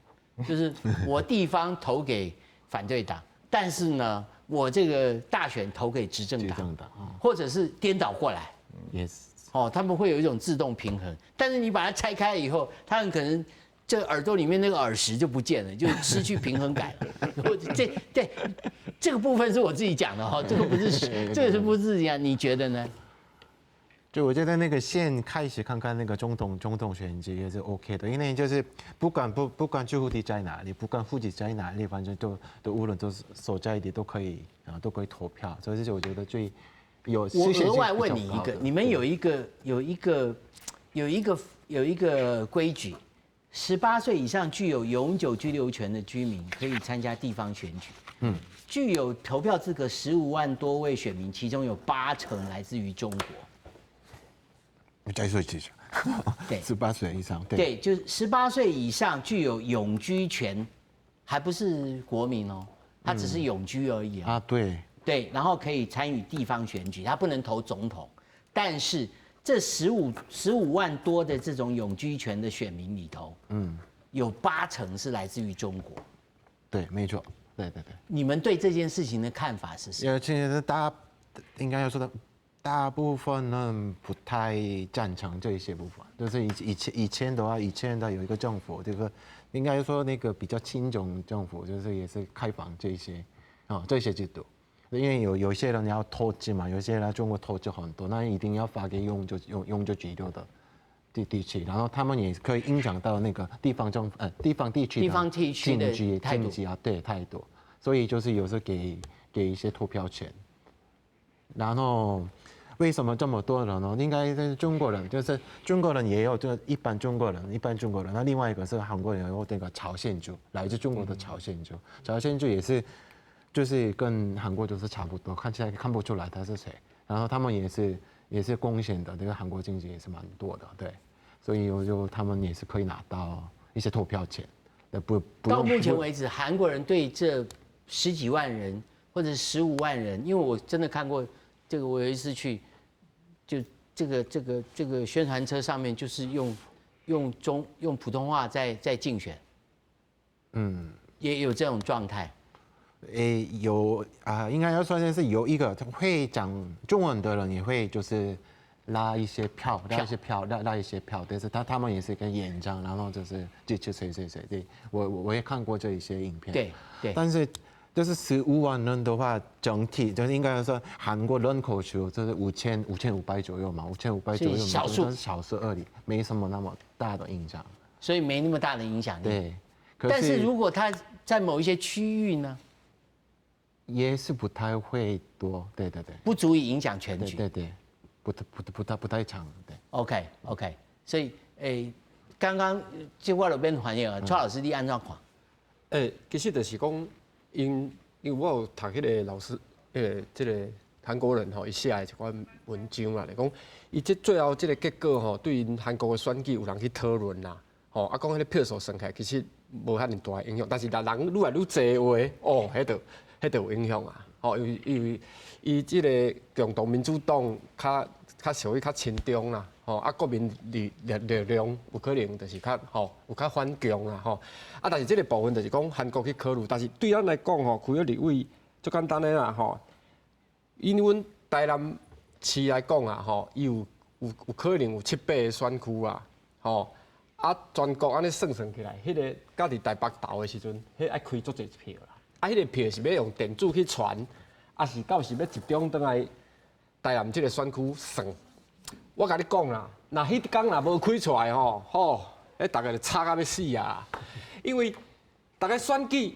就是我地方投給反對黨，但是呢，我這個大選投給執政黨，或者是顛倒過來，哦，他們會有一種自動平衡，但是你把它拆開以後，他們可能這耳朵裡面那個耳石就不見了，就失去平衡感。這對這個部分是我自己講的哈，這個不是，這個是不是這樣？你覺得呢？就我覺得那個先開始看看那個總統選舉也是 OK 的，因為就是不管住戶地在哪裡，不管戶籍在哪裡，反正都無論都是所在地都可以啊，都可以投票，所以這是我覺得最有。我額外問你一個，你們有一個規矩。18歲以上具有永久居留權的居民可以參加地方選舉。具有投票資格15萬多位選民，其中有8成來自於中國。你再說一次。對，十八歲以上。對，就是十八歲以上具有永居權，還不是國民哦，他只是永居而已啊。對。對，然後可以參與地方選舉，他不能投總統，但是這15萬多的這種永居權的選民裡頭，有8成是來自於中國。對，沒錯，對對對。你們對這件事情的看法是什麼？其實大應該要說的，大部分人不太贊成這一些部分。就是以前的話，以前的有一個政府，這個應該說那個比較親中政府，就是也是開放這些制度。因為有些人要投資嘛，有些人中國投資很多，那一定要發給永久居留的地區，然後他們也可以影響到那個地方政府地方地區地方地區的經濟啊，對，態度，所以就是有時候給一些投票權。然後為什麼這麼多人呢？應該是中國人，就是中國人也有，就一般中國人，一般中國人。那另外一個是韓國人，有那個朝鮮族，來自中國的朝鮮族，朝鮮族也是。就是跟韓國就是差不多，看起來看不出來他是誰。然後他們也是貢獻的，這個韓國經濟也是蠻多的，對。所以我就他們也是可以拿到一些投票權。不，到目前為止，韓國人對這十幾萬人或者15萬人，因為我真的看過這個，我有一次去，就這個宣傳車上面就是用普通話在競選，也有這種狀態。誒，有啊，應該要說是有一個會講中文的人也會就是拉一些票，拉一些票，拉一些票，但是他們也是跟演講，然後就是支持誰誰誰。對，我也看過這一些影片。但是就是15萬人的話，整體就是應該說韓國人口數就是5500左右嘛，5500左右嘛，少數，少數而已，沒什麼那麼大的影響。所以沒那麼大的影響力。對。但是如果他在某一些區域呢？也是不太會多，對對對，不足以影響全局。對對，不太強，對。 OK OK，所以誒，剛剛就我那邊反映啊，蔡老師你按怎看？誒，其實就是講，因為我有讀彼个老師，彼個這個韓國人吼，伊寫的一寡文章啦，來講，伊這最後這個結果吼，對𪜶韓國的選舉有人去討論啦，吼，啊講彼個票數算起來其實無遐爾大的影響，但是若人愈來愈濟的話，哦，彼就有影響啊！吼，因為伊這個共同民主黨較屬於較親中啦，吼啊國民力量有可能就是較吼有較反共啦，吼啊，但是這個部分就是講韓國去考慮，但是對咱來講吼，區域立委足簡單的啦，吼，因為阮台南市來講啊，吼，伊有可能有七八個選區啊，吼啊全國按呢算算起來，彼個佮佇台北投的時陣，彼愛開足濟票啦。啊，彼個票是欲用電子去傳，抑是到時欲集中轉來台南這個選區算？我共你講啦，若彼工若無開出來吼，吼，彼逐家就吵甲欲死啊！因為逐家選舉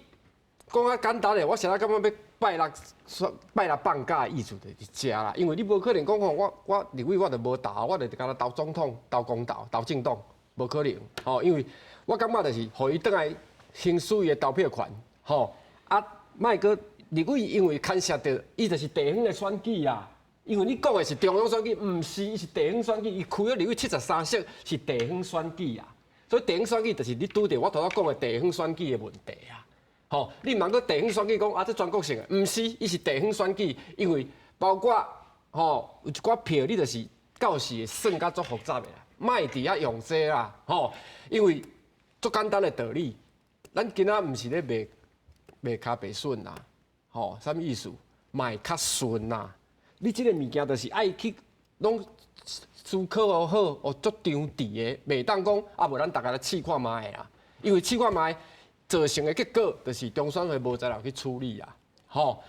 講較簡單的，我實在感覺欲拜六選拜六放假的意思就是這啦，因為你無可能講吼，我立委我就無投，我就干焦投總統、投公投、投政黨，無可能吼，因為我感覺就是予伊轉來行使伊的投票權，吼。啊，莫閣立委因為牽涉著，伊就是地方的選舉啊。因為你講的是中央選舉，毋是，伊是地方選舉。伊區域立委73席是地方選舉啊，所以地方選舉就是你拄著我頭先講的地方選舉的問題啊。吼，你毋通閣地方選舉講啊，這全國性的，毋是，伊是地方選舉，因為包括吼有一寡票，你就是到時會算甲足複雜的啦，莫佇遐用這啦，吼，因為足簡單的道理，咱今仔毋是咧賣跤白筍啦，吼，啥物意思？賣較順啦。你這個物件就是愛去攏思考好，哦，足長治的，袂當講啊，無咱逐家來試看覓啦。因為試看覓造成的結果，就是中選會無才能去處理啊，吼。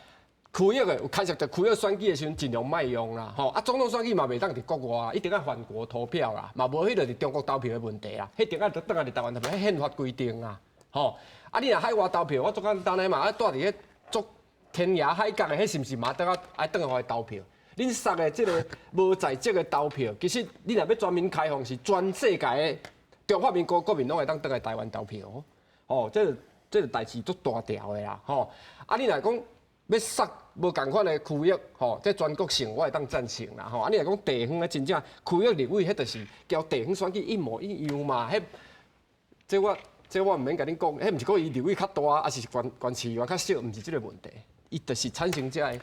區域的有牽涉著區域選舉的時陣，盡量莫用啦，吼。啊，總統選舉嘛袂當佇國外，一定愛返國投票啦，嘛無彼個佇中國投票的問題啦，彼定愛轉來佇台灣投票，彼憲法規定啊，吼。啊！你若海外投票，我足簡單的嘛，啊，蹛佇彼足天涯海角的，彼是毋是嘛？轉來愛轉來予伊投票？恁殺的這個無在籍的投票，其實你若欲全面開放，是全世界的中華民國國民攏會當轉來台灣投票。哦，這個代誌足大條的啦，吼！啊，你若講欲殺無仝款的區域，吼，這全國性我會當贊成啦，吼！啊，你若講地方的真正區域立委，彼就是交地方選舉一模一樣嘛，彼這我。這我毋免共恁講，彼毋是講伊立委較大，抑是縣市議員較少，毋是這個問題，伊就是產生這个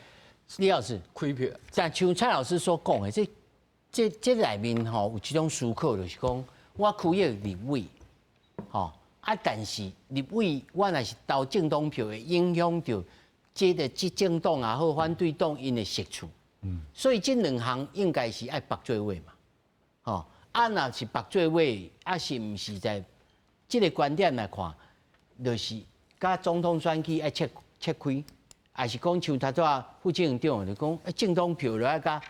李老師開票。但像蔡老師所講的，這內面吼有一種思考，就是講我區域立委，吼啊，但是立委我若是投政黨票，會影響著這個執政黨也好，反對黨𪜶的席次。所以這兩項應該是愛綁做伙嘛，吼啊，若是綁做伙，啊是毋是在？這個觀點來看，就是佮總統選舉愛切開，抑是講像頭拄仔副執行長就講，政黨票就愛佮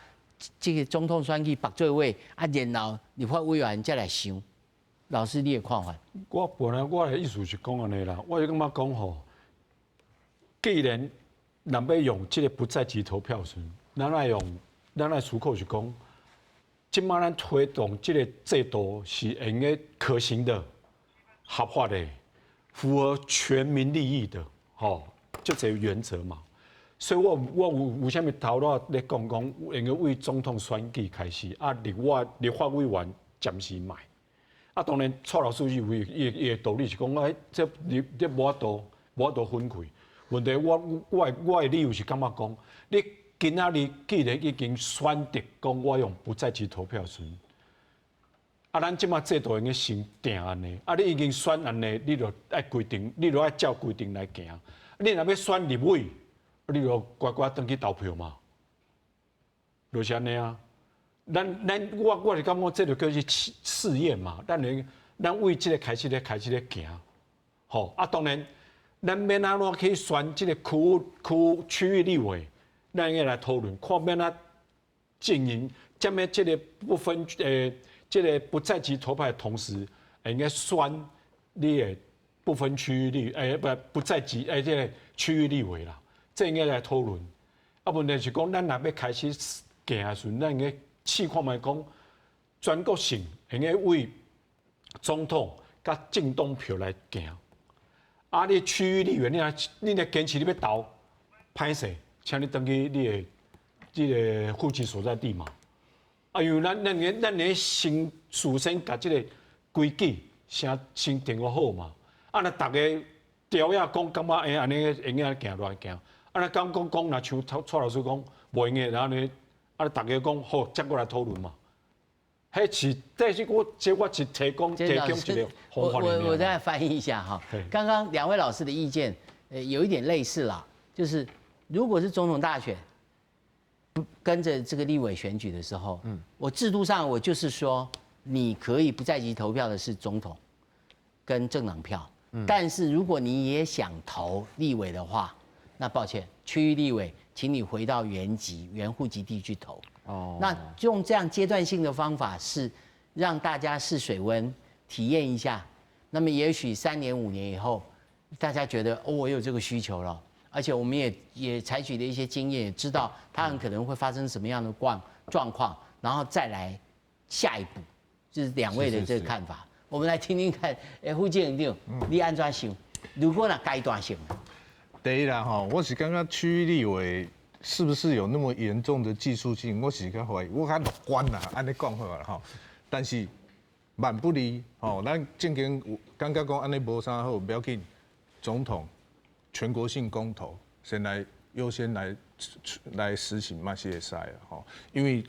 這個總統選舉綁做伙，啊，然後立法委員才來想。老師，你的看法？我本來我的意思是講按呢啦，我就感覺講吼，既然咱欲用這個不在籍投票時，咱愛思考是講，這馬咱推動這個制度是會用可行的。合法的，符合全民利益的，吼，這個原則嘛。所以我有啥物頭路咧講講，會用為總統選舉開始，啊，立法委員暫時莫。啊，當然蔡老師有伊的道理是講，哎，這你這無法度分開。問題我的理由是感覺講，你今仔日既然已經選擇講我用不在籍投票時，啊，咱這馬制度應該先定按呢。啊，你已經選按呢，你就愛規定，你就愛照規定來行。你若欲選立委，你就乖乖轉去投票嘛，就是按呢啊。咱咱我我是感覺這就叫做試試驗嘛。咱咧咱為這個開始咧開始咧行，吼啊！當然，咱欲按怎去選這個區區區域立委，咱應該來討論，看欲按怎進行，這麼這個不分這個不在籍投票的同時，應該選你的不分區域立不不在籍這個區域立委啦，這應該來討論。啊，問題是講，咱若欲開始行的時陣，咱應該試看覓講全國性應該為總統佮政黨票來行。啊，你區域立委，你若你若堅持你欲投，歹勢，請你轉去你的這個戶籍所在地嘛。啊，因為咱咱咧咱咧先事先共這個規矩先先定個好嘛。啊，若逐家調仔講感覺會按呢會用行來行。啊，若講講講，若像蔡蔡老師講無閒的，然後呢，啊，逐家講好，再過來討論嘛。彼是，這是我這我是提供提供一個方法。我我再翻譯一下哈。剛剛兩位老師的意見，有一點類似啦，就是如果是總統大選，不跟着這個立委選舉的時候，我制度上我就是說，你可以不在籍投票的是總統跟政黨票，但是如果你也想投立委的話，那抱歉，區域立委，請你回到原籍原戶籍地去投。哦，那用這樣階段性的方法是讓大家試水溫，體驗一下。那麼也許3年5年以後，大家覺得哦，我有這個需求了，而且我們也也採取了一些經驗，也知道它很可能會發生什麼樣的狀狀況，然後再來下一步，這是兩位的這個看法。我們來聽聽看，哎，副院長，你按怎想？如果若階段性，第一啦，吼，我是感覺區域立委是不是有那麼嚴重的技術性？我是較懷疑，我較樂觀啦，按呢講好啦吼。但是萬不離吼，咱正經有感覺講按呢無啥好，不要緊。總統全國性公投，先來優先來來實行嘛是會使啦吼。因為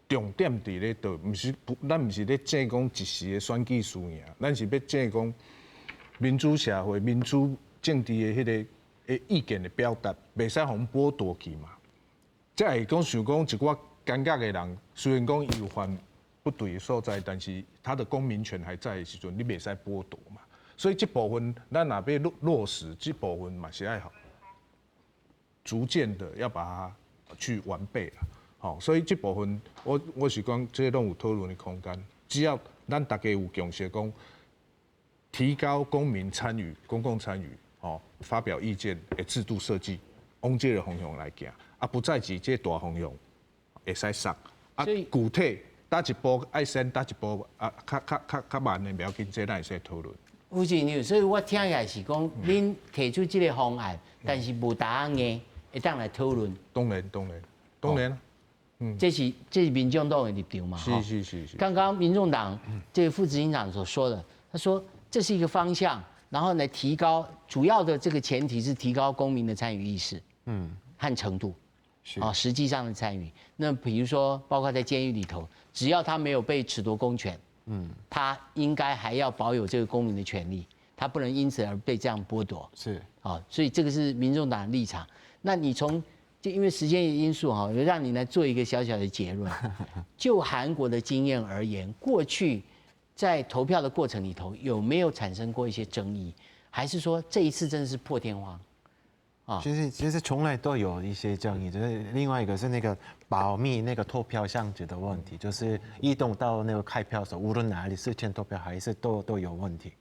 重點佇咧佗，毋是不，咱毋是咧爭講一時的選舉輸贏，咱是欲爭講民主社會、民主政治的彼個的意見的表達，袂使予人剝奪去嘛。才會講想講一寡監獄的人，雖然講伊有犯不對的所在，但是他的公民權還在的時陣，你袂使剝奪嘛。所以這部分咱若欲落落實，這部分嘛是愛逐漸的要把它去完備啦。吼，所以這部分我我是講，這攏有討論的空間。只要咱大家有共識，講提高公民參與、公共參與，吼，發表意見的制度設計，往這個方向來行。啊，不在籍這大方向會使殺。啊，具體佗一步愛先，佗一步啊，較較較較慢的袂要緊，這咱會使討論。副院長，所以我聽起來是講，恁提出這個方案，但是無答案的，會當來討論。當然，當然，當然。嗯，這是這是民眾黨的立場嘛？是是是是。剛剛民眾黨這個副執行長所說的，他說這是一個方向，然後來提高，主要的這個前提是提高公民的參與意識，和程度，啊，實際上的參與。那比如說，包括在監獄裡頭，只要他沒有被褫奪公權，他應該還要保有這個公民的權利，他不能因此而被這樣剝奪。啊，所以這個是民眾黨的立場。那你從就因為時間因素哈，讓你來做一個小小的結論。就韓國的經驗而言，過去在投票的過程裡頭，有沒有產生過一些爭議？還是說這一次真的是破天荒？啊，其實其實從來都有一些爭議，就是另外一個是那個保密那個投票箱子的問題，就是移動到那個開票所，無論哪裡事前投票還是都都有問題。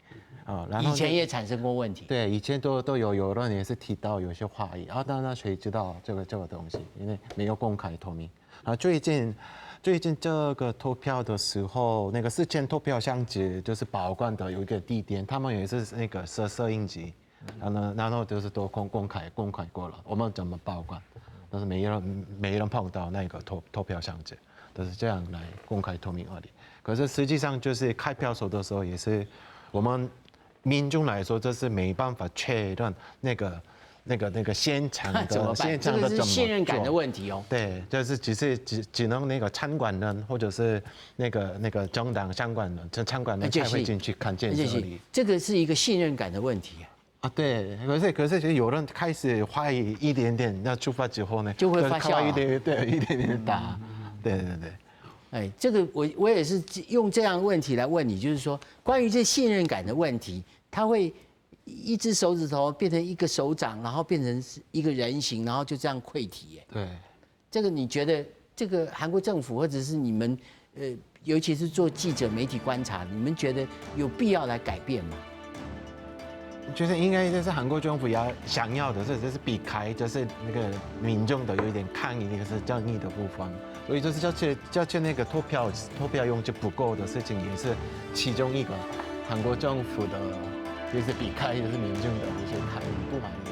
啊，然後以前也產生過問題。對，以前都都有有人也是提到有些懷疑啊，當然誰知道這個這個東西，因為沒有公開透明。啊，最近最近這個投票的時候，那個事前投票箱子就是保管的有一個地點，他們也是那個攝攝影機，然後然後就是都公公開公開過了，我們怎麼保管？但是沒人沒人碰到那個投投票箱子，都是這樣來公開透明而已。可是實際上就是開票所的時候，也是我們民眾來說，這是沒辦法確認那個那個現場的現場的怎麼信任感的問題哦。對，就是只是只能那個參觀人或者是那個政黨相關人，這參觀人才會進去看見這裡。這個是一個信任感的問題。啊，對，可是有人開始懷疑一點點，那出發之後呢，就會發酵一點，對，一點點大，對對對。哎，這個我也是用這樣的問題來問你，就是說關於這信任感的問題，他會一隻手指頭變成一個手掌，然後變成一個人形，然後就這樣潰體。對，這個你覺得這個韓國政府或者是你們，尤其是做記者媒體觀察，你們覺得有必要來改變嗎？就是應該就是韓國政府要想要的是，就是避開就是那個民眾的有一點抗議那個是爭議的部分，所以就是叫去那個投票用就不夠的事情，也是其中一個韓國政府的，就是避開就是民眾的一些抗議不滿意。